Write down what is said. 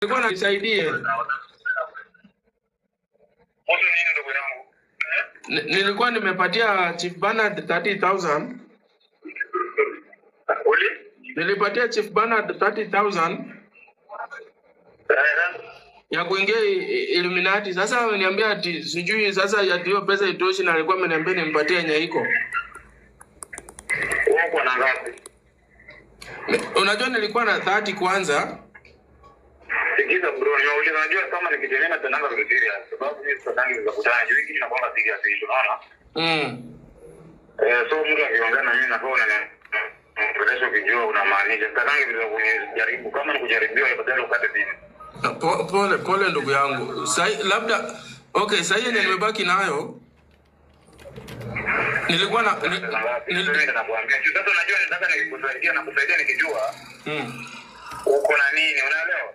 Nilikuwa nisaidie. Kuhusu nini ndugu yangu? Nilikuwa nimepatia Chief Bernard 30,000. Uli? Nilipatia Chief Bernard 30,000 ya kuingia Illuminati. Sasa ameniambia ati sijui sasa ati hiyo pesa itoshi, na alikuwa ameniambia nimpatie yenye iko. Wewe uko na ngapi? Unajua nilikuwa na 30 kwanza. Sikiza bro, niwauliza, unajua kama nikitenena natenanga vitu serious, sababu mimi sitakangi za kutana, juu hiki inakuanga serious issue, unaona? Eh, so mtu akiongea na mimi nakuwa unaniongelesha ukijua unamaanisha. Sitakangi vitu za kunijaribu, kama ni kujaribiwa afadhali ukate simu. Pole pole ndugu yangu. Sai, labda okay, sasa yenye nimebaki nayo nilikuwa na ni, Pesa ngapi? nil, Mimi nakuambia. Juu sasa unajua nataka nikusaidia na kusaidia nikijua uko na nini, unaelewa?